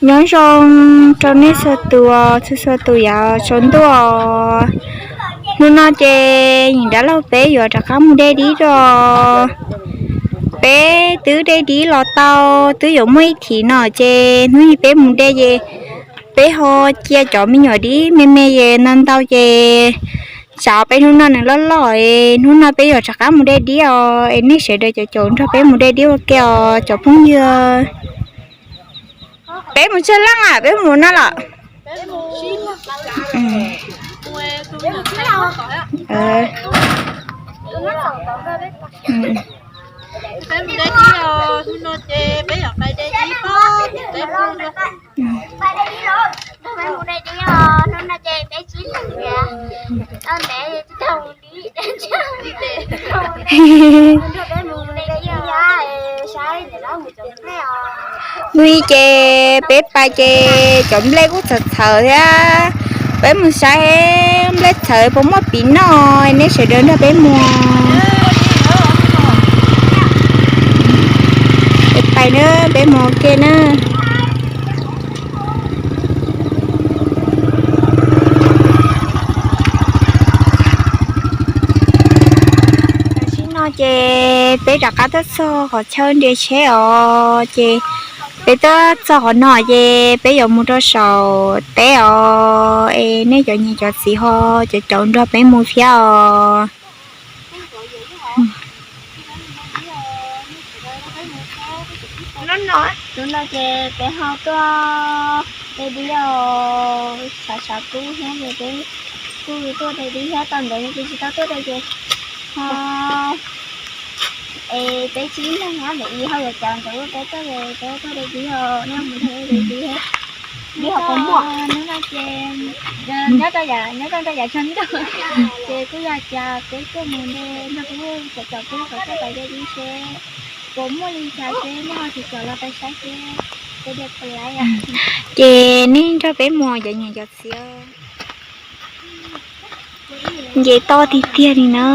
Nyob zoo rau nej txhua tus, txhua txhua tus yav tsaus ntuj. Hnub no ces yim dab laug peb yuav rov qab mus de dib rau. Peb twb de dib los tau, twb yuav muaj ib thim no ces hnub ib peb mus de ces peb ho cia cov me nyuam dib me me es ntau ntau ces tsam peb hnub no nws loj loj es hnub no peb yuav rov qab mus de dib os. Es nej sawv daws caum caum nrog peb mus de dib ua ke os cov phooj ywg. Peb mus tsawg leej a, peb mus no los? Hnub ib ces peb pais ces cov nplej kuj txhawv txhawv thiab. Peb mus saib nplej txhawv puas muaj pim noj, nej sawv daws nrog peb mus. Peb pais na, peb mus ua ke na. Tam sim no ces peb rov qab tuaj txog qhov chaw nres tsheb os, ces peb tuaj txog qhov no ces peb yuav mus rau saum teb os, es nej cov niam cov txiv ho caum caum nrog peb mus thiab os. Hnub no ces peb ho tuaj de dib os, tshav tshav kub thiab ces peb kuj tuaj de dib thiab, tau ntawd ces tsis tau tuaj de ces ho es peb tsib leeg thiab ntawm yus ho yuav caum ntawd peb tuaj, peb tuaj de dib os, nej mus nrog peb de dib. Dib ho puas muaj? Hnub no ces nyob rau yav, nyob rau yav tshav ntuj ces kuj yog tias peb tuaj mus de nrog peb cov cov peb kom tuaj pais de dib seb puas muaj li cas seb nej ho tsis caum los pais saib seb peb de puas laiv. Ces nej nrog peb mus cov niam cov txiv. Nce toj tiag tiag li na.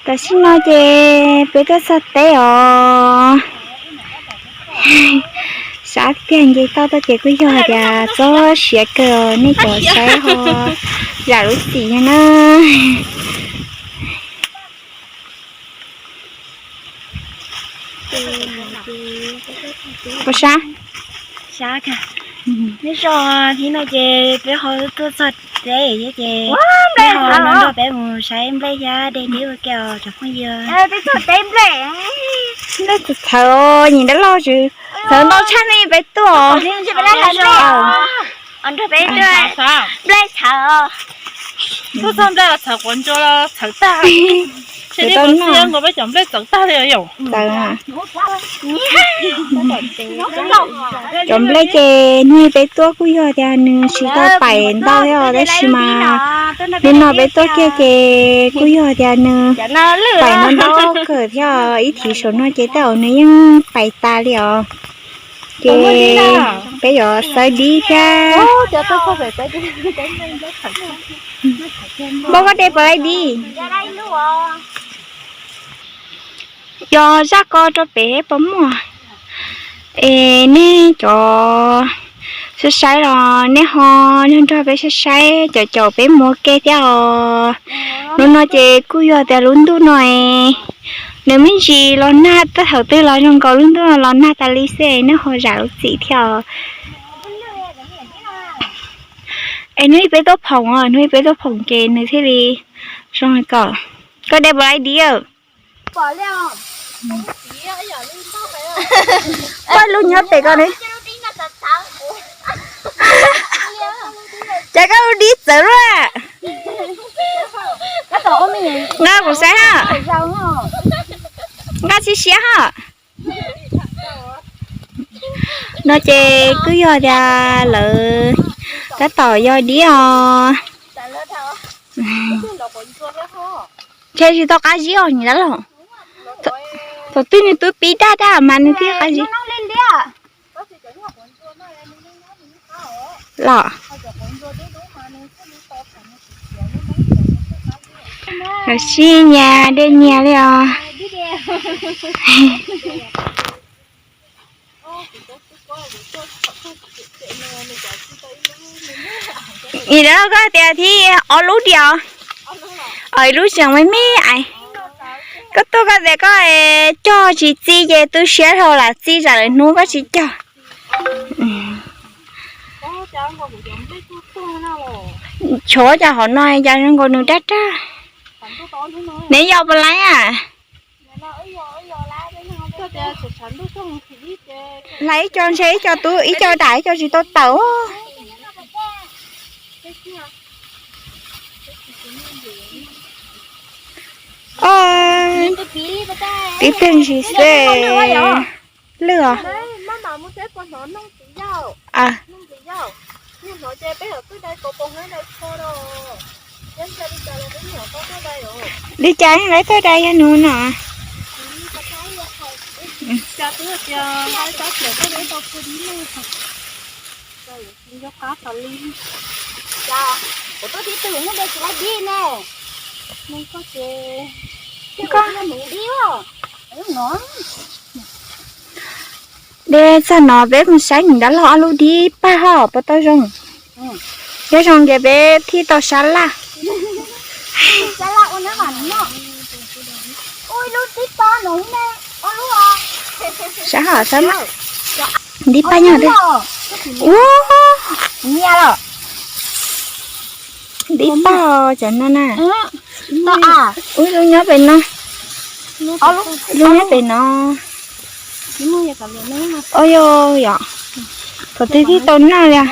Tam sim no ces peb tuaj txog teb os. Sab tiag, nce toj tuaj ces kuj yog tias txob siav kawg, nej cov saib ho zam lub txim na. Puas sab? Sab kawg. Nyob zoo, hnub no ces peb ho tuaj txog teb thiab ces peb ho no nrog peb mus saib nplej thiab de dib ua ke os cov phooj ywg. Nplej txawv txawv, niam dab laug txawv ntau tshaj nej peb tuaj. Nplej txawv, tuaj txog nplej los txhawv quav ntsuag los txhawv tag. Ces tau noj nkaus peb cov nplej txawv tag li yom. Cov nplej ces hnub peb tuaj kuj yog tias nws tsis tau pais ntau thiab os, tab sis mas hnub no peb tuaj kiag ces kuj yog tias nws pais ntau ntau kawg thiab os. Ib thim saum no ces tej zaum nws yeej pais tas li os. Ces peb yuav xawb dib thiab. Npauj, koj de puas laib dib? Yog zaj ko rau pem puas muaj? Es nej cov saib saib los nej ho nrog nrog peb saib saib, caum caum peb mus ua ke thiab os. Hnub no ces kuj yog tias lub ntuj no es nws me ntsis los nag, thaum twg los zoo nkaus, lub ntuj no los nag tas li xwb, nej ho zam lub txim thiab os. Es hnub ib peb tuaj phoom, hnub ib peb tuaj phoom ces nws thiaj li zoo li ko. Koj de puas laib dib? Poj lub nyob pem ko ne. Cas koj lub dib txawv luaj? Nqa kuv saib ha. Nqa siab siab ha. No ces kuj yog tias lawv tab tom yog dib os. Ntshe tsis tau qab zib os niam dab laug. Thaum twg nws twb pib daj daj mas nws thiaj qab zib los. Los sib nyias dej nyias li os. Nim no koj tias thib ob lub diam, ib lub tseem me me ais. Koj tuaj koj tias koj cog tsis txi ces tu siab dhau lam txi tsam lawm hnub koj tsis cog. Tshuav cov hauv no cas zoo nkaus nws dab dab. Neb yog puas laib a? Hlais ib co ntshe ib co tub ib co dam ib co tsis tau tawm. Tib teg ntsis xwb. Lwj os. Li cas yeej lawv tuaj dai yog nus no. De txog no peb mus saib nws dab laug ob lub dib paj hos puas tau zoo. Yog zoo ces peb thiaj tau sab laj. Sab hos sab laj. Dib paj nyob ua. Dib paj cov no na. Ub, lub nyob pem no. Lub nyob pem no. Ua yog yom. Thaum twg thiaj tau noj li.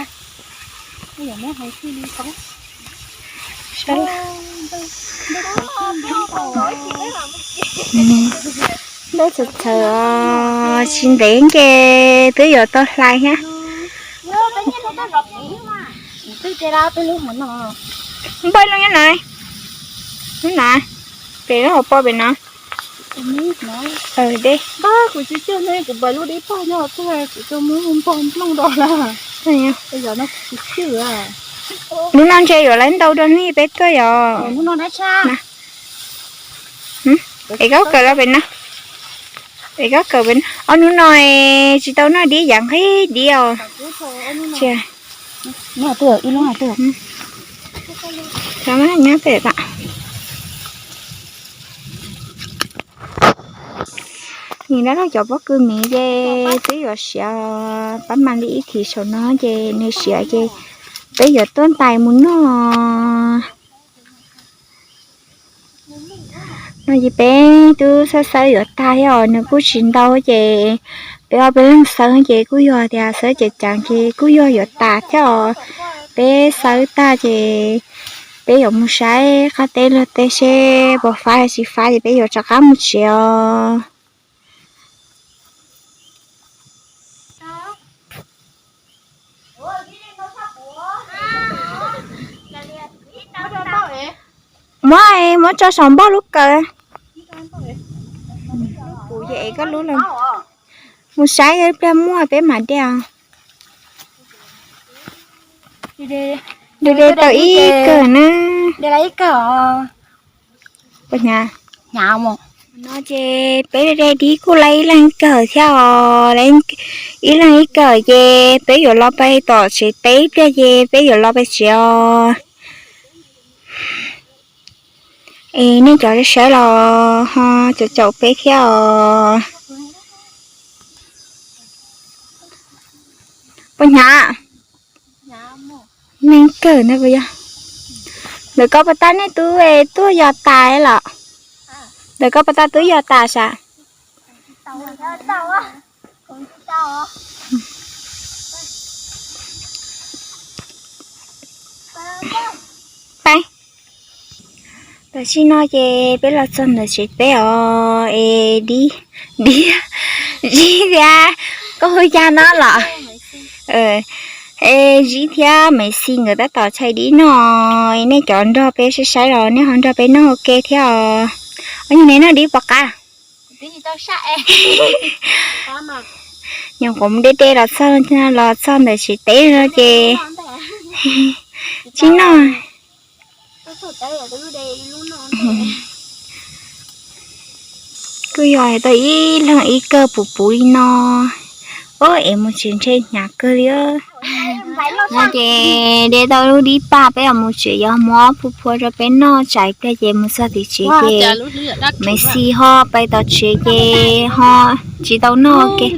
Ntawd txawv txawv, tsis ntev ces twb yuav tau hlais thiab. Npaj lub nyob no, lub no, pem lub hauv paus pem no. De, kuv tsis cog ne, kuv pais lub dib paj nyob tuaj kuv coj muab npog nplooj rau lawm. Hnub no ntshe yuav lawv ntau dua hnub peb tuaj yom. Es koj kawm los pem no. Es koj kawm pem no. Ob hnub no tsis tau noj dib, yav nqig dib os. Nim no cov pob kws miv ces twb yuav siav, pab mam li ib thim saum no ces nws siav ces peb yuav tuaj ntais mus noj. No ces peb twb xawb xawb yuav tag thiab os, nws kuj tsis ntau ces peb ob peb leeg xawb ces kuj yog tias xawb ceev ceev ces kuj yog yuav tas thiab os. Peb xawb tag ces peb yuav mus saib qab teb luag tej seb puas faib tsis faib ces peb yuav rov qab mus tsev os. Muab, muab tso saum npog lub kawm. Kuv ces ev koj lub los mus saib pliag muaj peb mam de. De tau ib kawm na. No ces peb de dib kuj laib ib leeg ib kawm thiab os. Ib leeg ib kawm ces peb yuav los pais tom tsev teb ib pliag ces peb yuav los pais tsev os. Es nej cov sawv los ho caum caum peb thiab os. Puas hnyav? Neeg kawg na puas yog? Ntawm koj puas tas nej tub tuaj yos tas los? Ntawm koj puas tas tub yos tas sav? Peb, tam sim no ces peb los txog ntawm tsev teb os. Es dib, dib, zib thiab, koj hu cas no los? Es zib thiab Maiv Xis nkawd tab tom tshais dib noj. Nej cov nrog peb saib saib los nej ho nrog peb noj ua ke thiab os. Ua, yog nej noj dib puas qab? Nyuam qhuav mus de de los txog, los txog ntawm tsev teb no ces Tsis noj. Kuj yog tau ib leeg ib kawg puv puv li no. Ub, es mus tsev ntshe hnyav kawg li. No ces de tau lub dib paj peb yuav mus tsev, yuav muab phua phua rau peb noj, tsam pliag ces mus txog tim tsev ces Maiv Xis ho pais tom tsev ces ho tsis tau noj ua ke.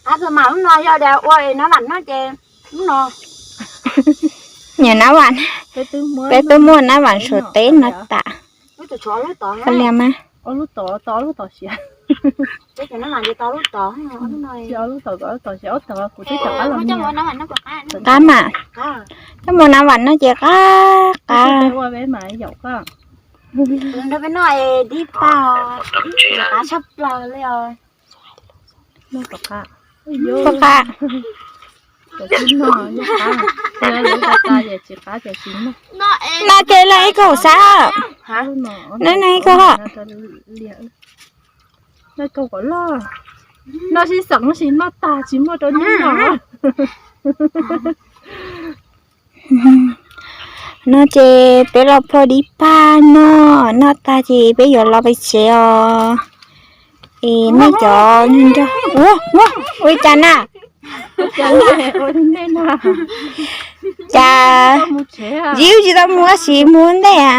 Qab mas lub no yog ua nab vam no ces lub no. Nyiam nab vam, peb twb muaj nab vam Suav teb no tas. Koj liam mas. Qab mas, koj muaj nab vam no ces qab qab. Poj qab. No ces leej ib kawg xav. No leej ib kawg. No sib xeem sis noj tag tsis muaj rau noj. No ces peb los phua dib paj noj, noj tag ces peb yuav los pem tsev os. Es nej cov nrog, ua, ua, ua li cas na? Cas Ziv tsis tau mus ua si mus ntej a?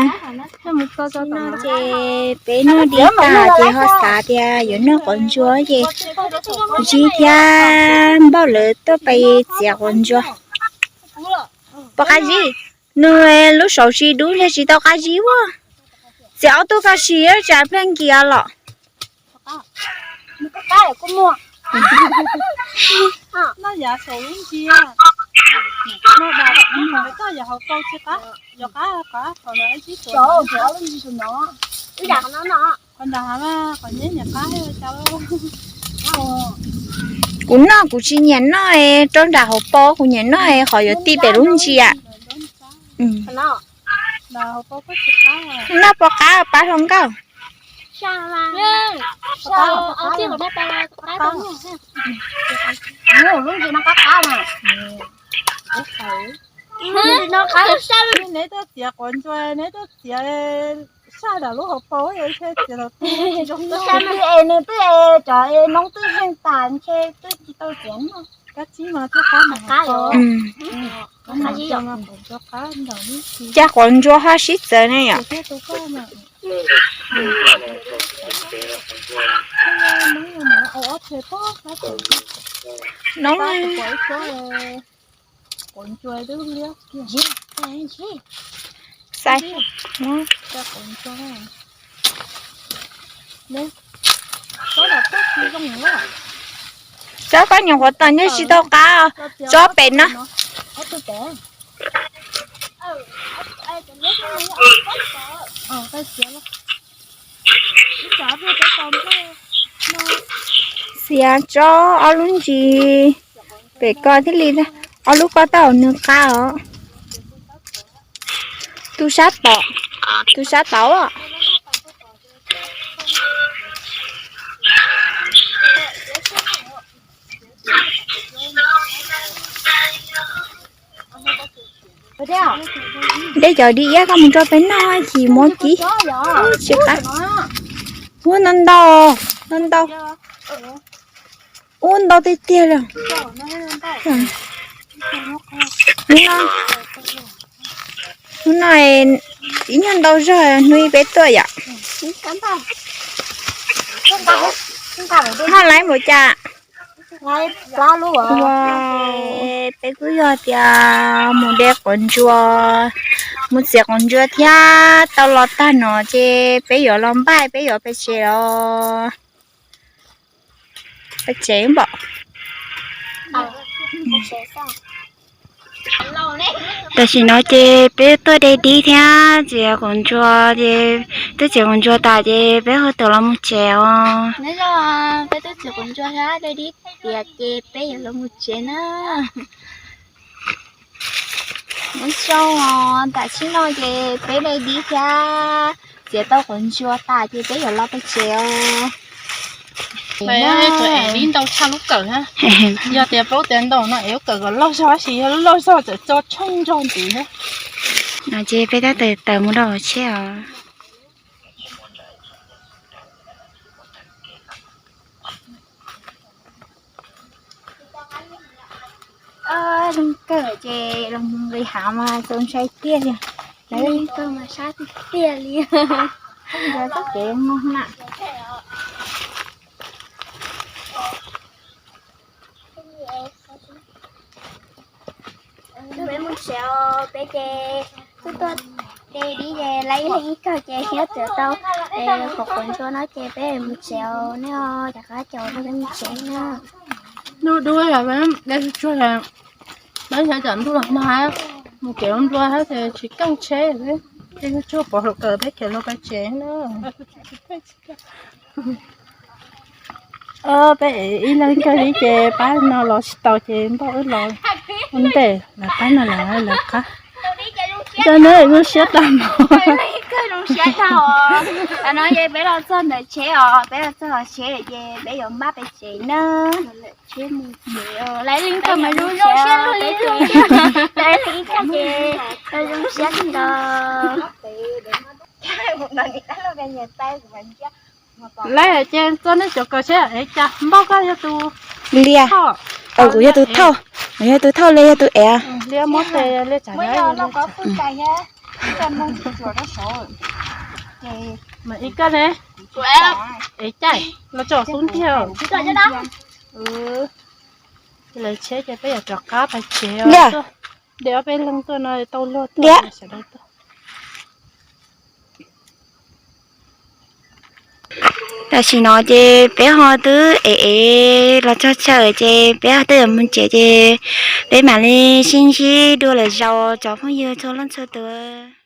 Ces peb noj dib tag ces ho xav tias yuav noj quav ntsuab ces Ziv thiab Npauj lawv tuaj pais txiav quav ntsuab. Pom qab Ziv, nws lub saum tsis dub ntshe tsis tau qab Ziv ua. Txiav ob tug kaj si tsam pleej nkias los. Kuv noj kuv tsis nyiam noj rau nram hauv paus, kuv nyiam noj qhov yuav tij pem lub ntsia. Noj pom qab pab hluas nkauj. Neb tuaj txiav quav ntsuas, neb tuaj txiav saj nram lub hauv paus, txiav tau tib es nws twb es cov noob twb zeeg tas ntshe twb tsis tau txiav noj. Kab tsib mas thiaj qab mas qab. Cas quav ntsuas ho sib txawv ne yom? Noob xais. Tsob koj nyuam qhuav tod ntshe tsis tau qab, tsob pem no. Xiav tsob ob lub ntsis pem ko thiaj li, ob lub ko tau nws qab os. Tu sab tod, tu sab tod. De cov dib iab koj mus rau peb noj chim muab kib. Tsis qab. Ua ntau ntau, ntau ntau. Ua ntau tiag tiag li. Hnub no ib nyuag ntau zog hnub ib peb tuaj yom. Ho laiv mus cas? Peb kuj yog tias mus de quav ntsuas, mus txiav quav ntsuas thiab tau los tag no ces peb yuav los npaj peb yuav pais tsev os. Pais tsev npaum. Tam sim no ces peb tuaj de dib thiab txiav quav ntsuas ces, twb txiav quav ntsuas tas ces peb ho tawm los mus tsev os. Peb twb txiav quav ntsuas thiab de dib tiav ces peb yuav los mus tsev na. Nyob zoo os, tam sim no ces peb de dib thiab txiav tau quav ntsuas tas ces peb yuav los peb tsev os. Tus ev li ntau tshaj lub kawm na. Yog tias paub tias ntau no ev lub kawm kom loj zog, tab sis yog loj zog txawm tso tsheej nrog ntxiv na. No ces peb tab tom tawm mus rau tsheb os. Leej kawg ces los mus nqis hav mas txaus ntshai tiag li. Leej kawg mas sab tiag tiag li. Txoj kev no na. Peb mus tsev os, peb ces twb tuaj de dib ces lawv ib leeg ib kawm ces nyob tsev tau qhuav qhuav ntsuab no ces peb mus tsev os, nej rov qab caum peb mus tsev na. Dub dub, peb tsuag, peb sawv tsam ntuj los nag, mus kev nplua thiab ces tsis keej tsheb, ces tsuag pov hauv kawm peb kev los peb tsev na. Peb ib leeg kawg li ces pab no los tsis tau ces npaj wb los ua ntej lawv pab no lawv lawv qab. Cov no zoo siab tag npaum. Zoo siab tag os. Tam no ces peb los txog ntawm tsheb os, peb los txog tsheb ces peb yuav npaj peb tsev na. Lawv leej twg mas zoo zoo siab luaj li, lawv leej ib kab ces zoo siab kawg nkaus. Lawv ces txog nej cov kawm seb ev cas, Npauj koj yog tus liaj, kuv yog tus thauj, kuv yog tus thauj, liaj yog tus ev. Liaj muab tes liaj tsam mas ib koj ne, ev caij los tsom xub ntiag. Lawv tsheb ces peb yuav rov qab pais tsev. Liaj, de ob peb leeg tuaj no tau luag tuaj sawv daws tuaj. Tam sim no ces peb ho twb ev ev los txog chaw ces peb ho twb yuav mus tsev ces peb mam li sib ntsib dua lwm zaus cov phooj ywg txhua leej txhua tus.